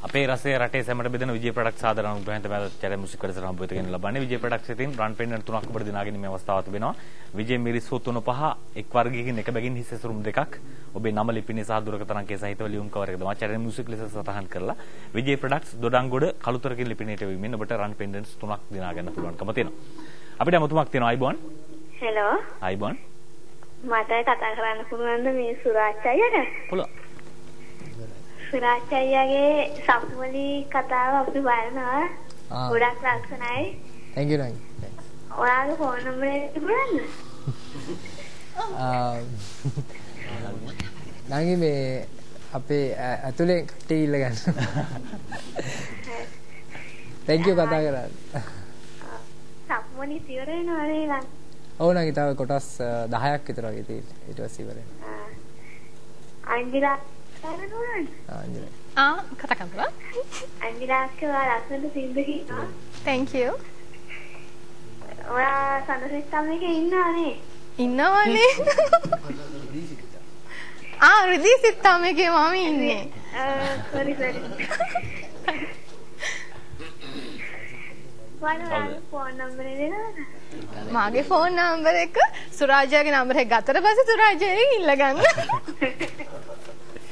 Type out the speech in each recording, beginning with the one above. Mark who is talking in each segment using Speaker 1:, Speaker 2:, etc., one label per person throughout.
Speaker 1: අපේ රසය රටේ සැමට බෙදෙන විජය ප්‍රොඩක්ට්ස් ආදර අනුග්‍රහයෙන් තමයි අද චැරේ මියුසික් වැඩසටහන ඔබ වෙත ගෙන ලබන්නේ. විජය ප්‍රොඩක්ට්ස් ඉතින් රන් පෙන්ඩන්ට් තුනක් ඔබට දිනාගෙන මේ අවස්ථාව තිබෙනවා. විජය මිරිස් හෝ 3 5 එක් වර්ගයකින් එක බැගින් හිස් ඇසුරුම් දෙකක් ඔබේ නම ලිපිනය සහ දුරකථන අංකය සහිතව ලියුම් කවර් එක දමා චැරේ මියුසික් ලෙස සටහන් කරලා විජය ප්‍රොඩක්ට්ස් දොඩංගොඩ කළුතරකින් ලිපිනයට වෙමින් ඔබට රන් පෙන්ඩන්ට්ස් තුනක් දිනා ගන්න පුළුවන්කම තියෙනවා. අපිට අමුතුමක් තියෙනවා. අයිබෝන්.
Speaker 2: හෙලෝ.
Speaker 1: අයිබෝන්.
Speaker 2: මට කතා කරන්න පුළුවන්ද මේ සුරාජ් අයියට?
Speaker 1: පුළුවන්.
Speaker 2: සුරාජ් අයියාගේ සප්මලි කතාව අපි බලනවා. ගොඩක් ලස්සනයි.
Speaker 3: Thank you නංගි. Thanks.
Speaker 2: ඔයාගේ ෆෝන් නම්බර් එක තිබුණාද?
Speaker 3: නංගි මේ අපේ ඇතුලේ කට්ටිය ඉල්ල ගන්න. Thank you කතා කරාට.
Speaker 2: සප්මලි ඉවර වෙනවා නේද?
Speaker 3: ඔව් නංගි තව කොටස් 10ක් විතර වගේ තියෙනවා. ඊට පස්සේ ඉවර වෙනවා.
Speaker 2: අංජිලා
Speaker 4: ආ කතා කරන්න පුළුවන්.
Speaker 2: අංජිලා අක්කා ඔයා ලස්සනට සින්දු කියනවා.
Speaker 4: Thank you.
Speaker 2: ඔයා සඳසිතම් එකේ ඉන්නවනේ.
Speaker 4: ඉන්නවනේ. ආ රිදී සිත්තම් එකේ මම ඉන්නේ.
Speaker 2: Sorry sorry. ඔයාගේ ෆෝන් නම්බර් එක දෙනවද?
Speaker 4: මාගේ ෆෝන් නම්බර් එක සුරාජයාගේ නම්බර් එක ගත්තට පස්සේ සුරාජයෙන් ඉල්ල ගන්න.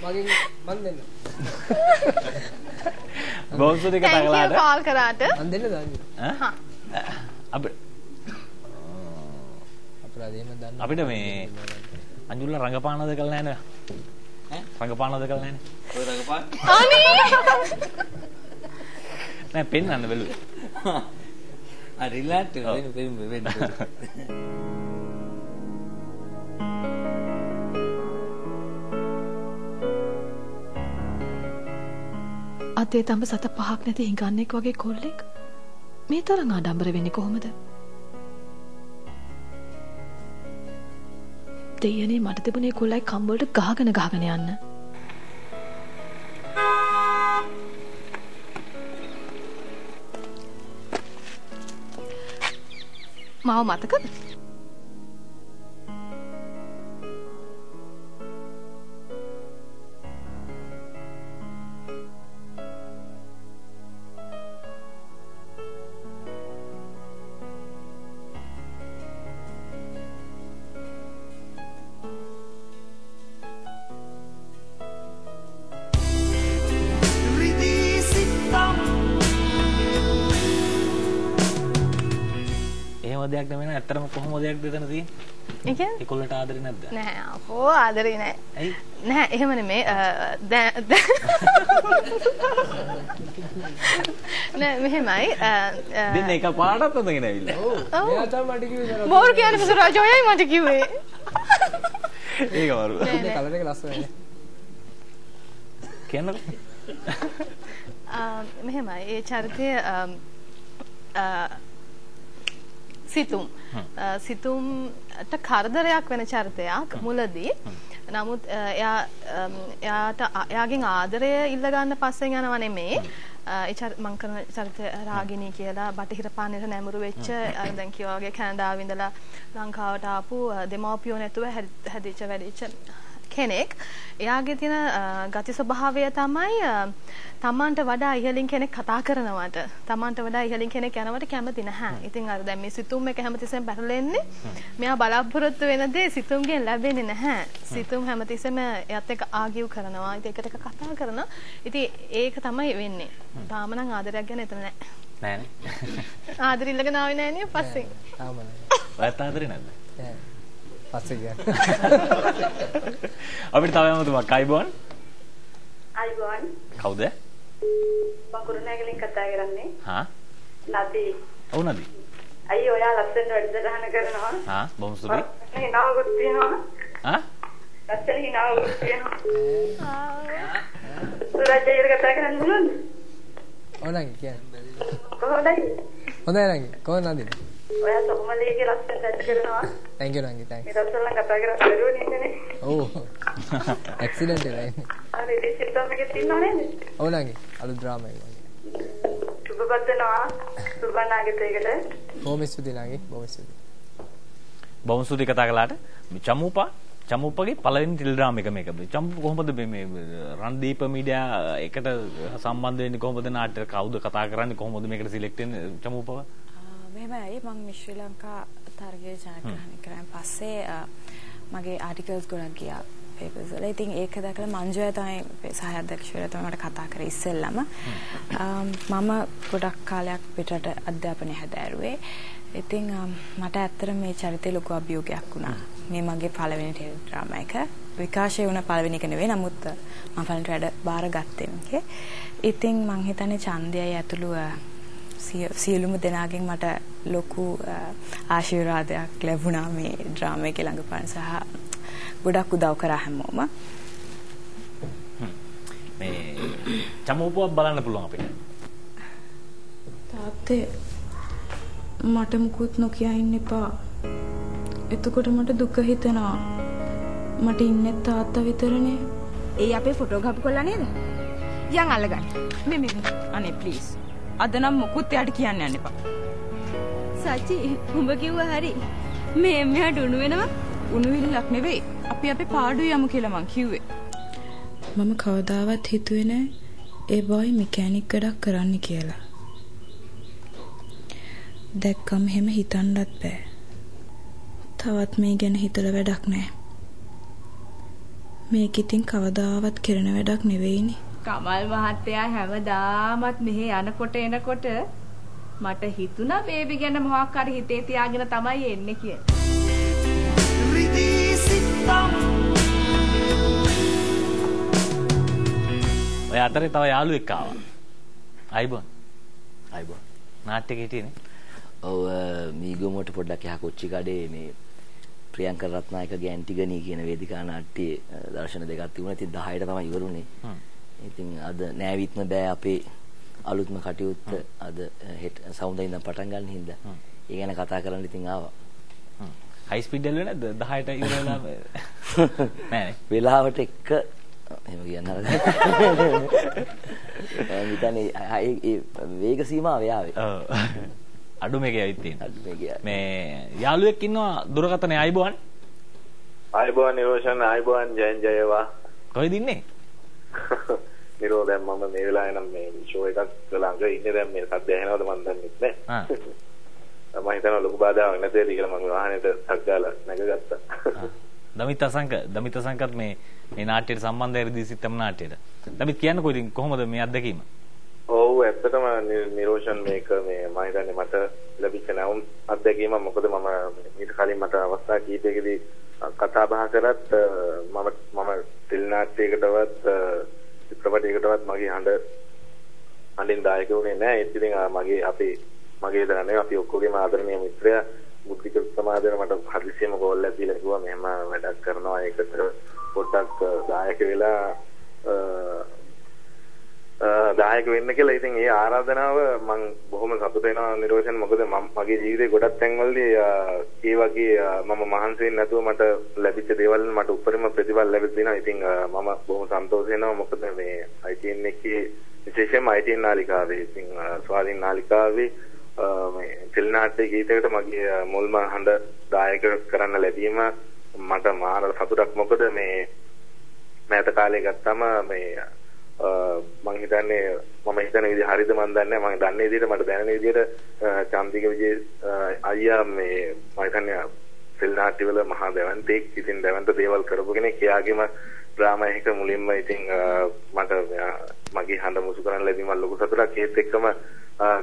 Speaker 3: මගෙන් මන් දෙන්න.
Speaker 1: බොහොම ස්තුතියි කතා කළාට.
Speaker 4: Thank you call කරාට.
Speaker 3: මන් දෙන්නද අංජු?
Speaker 1: ඈ? අපිට
Speaker 3: අපරාධ එහෙම දන්න.
Speaker 1: අපිට මේ අංජුල්ලා රංගපානද කළා නෑ නේද?
Speaker 5: ඈ?
Speaker 1: රංගපානද කළා නෑනේ.
Speaker 5: ඔය රංගපාන?
Speaker 4: අනේ
Speaker 1: නෑ පෙන්නන්න බැලුවේ.
Speaker 5: ආ රිලැක්ස් වෙන්න වෙන්න වෙන්න.
Speaker 6: අතේ තඹ සත පහක් නැති හිඟන්නෙක් වගේ කොල්ලෙක් මේ තරම් ආඩම්බර වෙන්නේ කොහොමද? දෙයනේ මට තිබුණේ කොල්ලයි කම්බවලට ගහගෙන ගහගෙන යන්න.
Speaker 4: මාව මතකද?
Speaker 1: දෙයක් නෙමෙයි නේද? ඇත්තටම කොහොම දෙයක්ද එතන තියෙන්නේ?
Speaker 4: ඒ කියන්නේ
Speaker 1: ඒ කොල්ලට ආදරේ නැද්ද?
Speaker 4: නෑ අපෝ ආදරේ නෑ.
Speaker 1: ඇයි?
Speaker 4: නෑ එහෙම නෙමෙයි. දැන් නෑ මෙහෙමයි.
Speaker 1: දෙන්න එක පාටත් අඳගෙන ඇවිල්ලා.
Speaker 3: ඔව්. මෙයා තමයි මට කිව්වේ.
Speaker 4: බෝර් කියන්නේ සුරාජ් ඔයයි මට කිව්වේ.
Speaker 1: ඒක වරු.
Speaker 3: මේ කලර් එක ලස්සනයි නේ.
Speaker 1: කියන්නකෝ.
Speaker 4: මෙහෙමයි. ඒ චරිතය සිතුම් සිතුම්ට කරදරයක් වෙන චරිතයක් මුලදී. නමුත් එයා එයාට එයාගෙන් ආදරය ඉල්ල ගන්න පස්සෙන් යනවා නෙමෙයි. ඒ මං කරන චරිතය රාගිනී කියලා බටහිර පානයට නැඹුරු වෙච්ච අර දැන් කිව්වා වගේ කැනඩාවේ ඉඳලා ලංකාවට ආපු දෙමව්පියෝ නැතුව හැදිච්ච වැඩිච්ච කෙනෙක්. එයාගේ තියෙන ගති ස්වභාවය තමයි තමන්ට වඩා ඉහළින් කෙනෙක් කතා කරනවට, තමන්ට වඩා ඉහළින් කෙනෙක් යනවට කැමති නැහැ. ඉතින් අර දැන් මේ සිතුම් එක හැමතිස්සෙම පැටලෙන්නේ මෙයා බලාපොරොත්තු වෙන දේ සිතුම්ගෙන් ලැබෙන්නේ නැහැ. සිතුම් හැමතිස්සෙම එයාත් එක්ක ආගිව් කරනවා. ඉතින් එකට එක කතා කරනවා. ඉතින් ඒක තමයි වෙන්නේ. තාම නම් ආදරයක් ගැන එතන නැහැ.
Speaker 1: නෑ නේ.
Speaker 4: ආදරෙ ඉල්ලගෙන ආවේ නෑ නේ පස්සේ.
Speaker 3: තාම නෑ.
Speaker 1: ඔයත් ආදරේ නැද්ද?
Speaker 3: නෑ. පස්සේ ගියා.
Speaker 1: අපිට තව ඇමතුමක්. අයිබෝන්.
Speaker 7: අයිබෝන්.
Speaker 1: කවුද?
Speaker 7: මම කුරුණෑගලින් කතා කරන්නේ.
Speaker 1: හා?
Speaker 7: නදී.
Speaker 1: ඔව් නදී.
Speaker 7: අයියෝ ඔයා ලස්සන වැඩසටහන කරනවා.
Speaker 1: හා බොහොම ස්තුතියි.
Speaker 7: හිනාවකුත් තියෙනවා.
Speaker 1: හා?
Speaker 7: ලස්සන හිනාවකුත් තියෙනවා. සුරජ් අයියට කතා කරන්න පුළුවන්ද?
Speaker 3: ඔව් නංගි කියන්න.
Speaker 7: කොහොමද අයියේ?
Speaker 3: හොඳයි නංගි. කොහොමද නදී?
Speaker 7: ඔයා සොහොමලේගේ ලස්සන වැඩ කරනවා.
Speaker 3: Thank you නංගි thanks.
Speaker 7: මේ දවස්වල නම් කතා කරන්න බැරුව ඉන්නේනේ.
Speaker 3: ඔව්. ඇක්සිඩන්ට් වෙලා ඉන්නේ.
Speaker 7: අර ඉතින් සිත්තම් එකේ තින්නව නේද?
Speaker 3: ඔව් නංගි. අලුත් ඩ්‍රාමා එකක් වගේ.
Speaker 7: සුබ පතනවා. සුබ අනාගතයකට.
Speaker 3: බොහොම ස්තුතියි නංගි. බොහොම ස්තුතියි.
Speaker 1: බොහොම ස්තුතියි කතා කළාට. මේ චමූපා චමුප්පගේ පළවෙනි ටෙලිඩ්‍රාම එක මේක. චමුප්ප කොහොමද මේ රන්දීප මීඩියා එකට සම්බන්ධ වෙන්නේ කොහොමද? නාට්‍ය කවුද කතා කරන්නේ කොහොමද මේකට සිලෙක්ට් වෙන්නේ චමුප්පව?
Speaker 8: මෙහෙමයි, මම මිස් ශ්‍රී ලංකා තරගය ජයග්‍රහණය කරාන් පස්සේ මගේ ආටිකල්ස් ගොඩක් ගියා පේපර්ස් වල. ඉතින් ඒක දැකලා මංජුයා තමයි සහ අධ්‍යක්ෂකවරයා තමයි මට කතා කරේ ඉස්සෙල්ලම. මම ගොඩක් කාලයක් පිටරට අධ්‍යාපනය හැදෑරුවේ. ඉතින් මට ඇත්තටම මේ චරිතේ ලොකු අභියෝගයක් වුණා. මේ මගේ පළවෙනි ටෙලිඩ්‍රාමා එක. විකාශය වුණ පළවෙනි එක නෙවෙයි. නමුත් මම පළවෙනි වැඩ බාර ගත්තේ මේකේ. ඉතින් මං හිතන්නේ ඡන්දයයි ඇතුළු සියලුම දෙනාගෙන් මට ලොකු ආශිර්වාදයක් ලැබුණා මේ ඩ්‍රාමා එකේ ළඟපාන සහ ගොඩක් උදව් කරා හැමෝම.
Speaker 1: මේ චමුප්පුවක් බලන්න පුළුවන් අපිට.
Speaker 8: තාත්තේ මට මුකුත් නොකිය ඉන්න එපා. එතකොට මට දුක හිතෙනවා. මට ඉන්නේ තාත්තා විතරනේ.
Speaker 9: ඒ අපේ ෆොටෝ ගහපු කොල්ලා නේද? යන් අල්ලගන්න. මේ මේ මේ අනේ ප්ලීස්. අද නම් මොකුත් එයාට කියන්න යන්න එපා. සචි උඹ කිව්වා හරි. මේ මෙයාට උණු වෙනවා.
Speaker 8: උණු විල්ලක් නෙවෙයි. අපි අපේ පාඩුව යමු කියලා මං කිව්වේ.
Speaker 10: මම කවදාවත් හිතුවේ නෑ ඒ බොයි මෙකැනික් වැඩක් කරන්න කියලා. දැක්කම එහෙම හිතන්නත් බෑ. තවත් මේ ගැන හිතලා වැඩක් නෑ. මේක ඉතින් කවදාවත් කරන වැඩක් නෙවෙයිනේ.
Speaker 9: කමල් මහත්තයා හැමදාමත් මෙහෙ යනකොට එනකොට මට හිතුණා බේබි ගැන මොකක් හරි හිතේ තියාගෙන තමයි එන්නේ කියලා.
Speaker 1: ඔය අතරේ තව යාළුවෙක් ආවා. අයිබෝන්. අයිබෝන්. නාට්‍යක හිටියේ නේ?
Speaker 11: ඔව්, මීගොමුවට පොඩ්ඩක් එහා කොච්චි කඩේ මේ ප්‍රියංකර රත්නායකගේ ඇන්ටිගනී කියන වේදිකා නාට්‍යයේ දර්ශන දෙකක් තිබුණා. ඉතින් 10ට තමයි ඉවරුනේ. ඉතින් අද නෑවිත්ම බෑ අපේ අලුත්ම කටයුත්ත අද හෙට සවුන්දා ඉඳන් පටන් ගන්න හින්දා. ඒ ගැන කතා කරන්න ඉතින් ආවා.
Speaker 1: හයි ස්පීඩ් ඇල්ලුවේ නැද්ද? 10ට ඉවර වෙලා නෑ නේ.
Speaker 11: වෙලාවට එක්ක එහෙම කියන්න හරි. මම හිතන්නේ ඒ වේග සීමාව යාවේ.
Speaker 1: ඔව්. අඩු මේකේ ඇවිත් තියෙනවා. අඩු මේකේ. මේ යාළුවෙක් ඉන්නවා දුරකථනයේ. අයිබෝන්.
Speaker 12: අයිබෝන් නිරෝෂන්, අයිබෝන් ජයන් ජයවා.
Speaker 1: කොහෙද ඉන්නේ?
Speaker 12: නිරෝ දැන් මම මේ වෙලාවේ නම් මේ ෂෝ එකක් ළඟ ඉන්නේ. දැන් මේ සද්ද ඇහෙනවද මන් දන්නෙත් නෑ. මම හිතනවා ලොකු බාධාවක් නැති වෙයි කියලා මම වාහනේට ටක් ගාලා නැගගත්තා.
Speaker 1: දමිත් අසංක, දමිත් අසංකත් මේ මේ නාට්‍යයට සම්බන්ධයි රිදී සිත්තම නාට්‍යයට. දමිත් කියන්නකෝ ඉතින් කොහොමද මේ අත්දැකීම?
Speaker 12: ඔව්, ඇත්තටම නිරෝෂන් මේක මේ මම හිතන්නේ මට ලැබිච්ච නැවුම් අත්දැකීම. මොකද මම ඊට කලින් මට අවස්ථා කීපයකදී කතා බහ කරත් මම ටෙලි නාට්‍යයකටවත් චිත්‍රපටයකටවත් මගේ හඬින් දායක වුණේ නෑ. ඒත් ඉතින් මගේ අපේ මගේ දරන්නේ අපි ඔක්කොගේම ආදරණීය මිත්‍රයා බුද්ධික සමාජයෙන් මට හදිසියෙම කෝල් එකක් දීලා කිව්වා මෙහෙම වැඩක් කරනවා, ඒකට පොඩ්ඩක් දායක වෙලා දායක වෙන්න කියලා. ඉතින් ඒ ආරාධනාව මං බොහොම සතුට වෙනවා නිරෝෂන්. මොකද මගේ ජීවිතේ ගොඩක් තැන්වලදී ඒ වගේ මම මහන්සි වෙන්නේ නැතුව මට ලැබිච්ච දේවල් මට උපරිම ප්‍රතිඵල ලැබිලා තියෙනවා. ඉතින් මම බොහොම සන්තෝෂ වෙනවා. මොකද මේ ITN එකේ විශේෂයෙන්ම ITN නාලිකාවේ ඉතින් ස්වාධීන නාලිකාවේ මේ ටෙලි නාට්‍ය ගීතයකට මගේ මුල්ම හඬ දායක කරන්න ලැබීම මට මාර සතුටක්. මොකද මේ මෑත කාලේ ගත්තම මේ මං හිතන්නේ මම හිතන විදිහ හරිද මං දන්නේ නැහැ. මං දන්නේ විදිහට මට දැනෙන විදිහට චන්දික විජේ අයියා මේ මං හිතන්නේ ටෙලි නාට්‍ය වල මහා දැවැන්තෙක්. ඉතින් දැවැන්ත දේවල් කරපු කෙනෙක්. එයාගේම ඩ්‍රාමා එක මුලින්ම ඉතින් මට මගේ හඬ මුසු කරන්න ලැබීම ලොකු සතුටක්. ඒත් එක්කම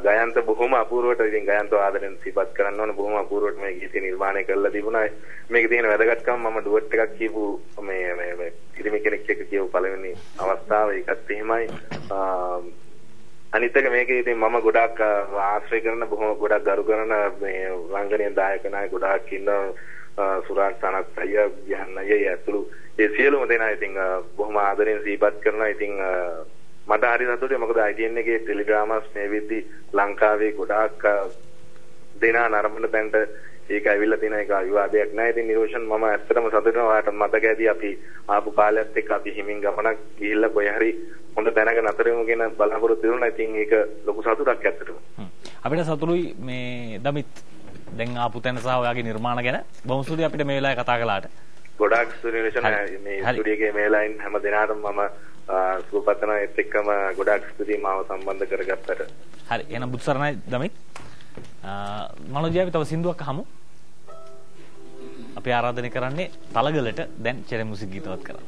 Speaker 12: ගයන්ත බොහොම අපූර්වට ඉතින් ගයන්තව ආදරෙන් සිපත් කරන්න ඕන. බොහොම අපූර්වට මේ ගීතය නිර්මාණය කරලා තිබුණා. මේකේ තියෙන වැදගත්කම මම ඩුවට් එකක් කියපු මේ මේ මේ පිරිමි කෙනෙක් එක්ක කියපු පළවෙනි අවස්ථාව. ඒකත් එහෙමයි. අනිත් එක මේකේ ඉතින් මම ගොඩාක් ආශ්‍රය කරන බොහොම ගොඩක් ගරු කරන මේ රංගනයේ දායක නායක ගොඩාක් ඉන්න සුරාජ් සනත් අයියා, ජහන් අයියා ඇතුළු ඒ සියලුම දෙනා ඉතින් බොහොම ආදරෙන් සිහිපත් කරනවා. ඉතින් මට හරි සතුටුයි. මොකද ITN එකේ ටෙලිඩ්‍රාමාස් මේ වෙද්දි ලංකාවේ ගොඩාක් දෙනා නරඹන තැනට ඒක ඇවිල්ලා තියෙන එක විවාදයක් නෑ. ඉතින් නිරෝෂන් මම ඇත්තටම සතුටු වෙනවා. ඔයාලට මතක ඇති අපි ආපු කාලයත් එක්ක අපි හිමින් ගමනක් ගිහිල්ලා කොහේ හරි හොඳ තැනක නතර වෙමු කියන බලාපොරොත්තු වෙනවා. ඉතින් ඒක ලොකු සතුටක් ඇත්තටම.
Speaker 1: අපිට සතුටුයි මේ දමිත් දැන් ආපු තැන සහ ඔයාගේ නිර්මාණ ගැන. බොහොම ස්තුතියි අපිට මේ වෙලාවේ කතා කළාට.
Speaker 12: ගොඩාක් ස්තුතියි නිරෝෂන්. මේ ස්ටුඩියෝ එකේ මේ ලයින් හැම දෙනාටම මම සුබ පතනවා. ඒත් එක්කම ගොඩාක් ස්තුතියි මාව සම්බන්ධ කරගත්තට.
Speaker 1: හරි, එහෙනම් බුදු සරණයි දමිත්. මනෝජ් අපි තව සින්දුවක් අහමු. අපි ආරාධනය කරන්නේ තලගලට දැන් චෙරි මියුසික් ගීතවත් කරන්න.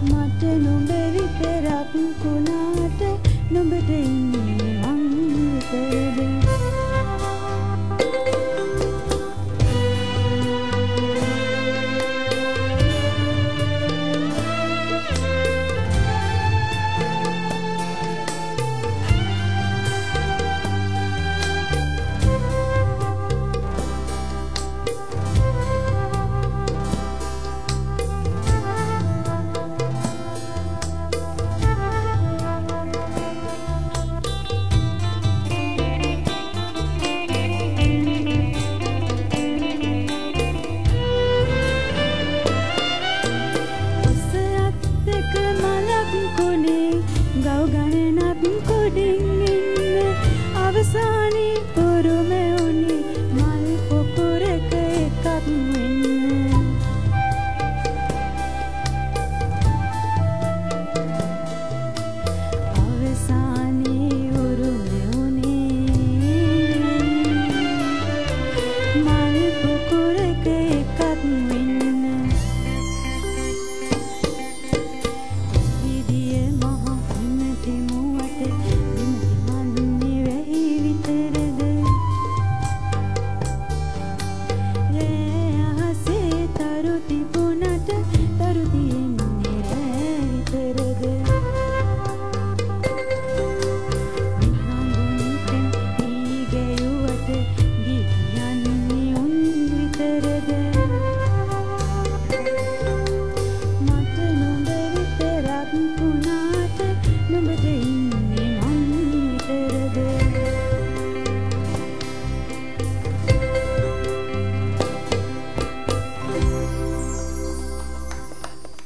Speaker 10: මට නුඹ විතරක් කුණාට නුඹට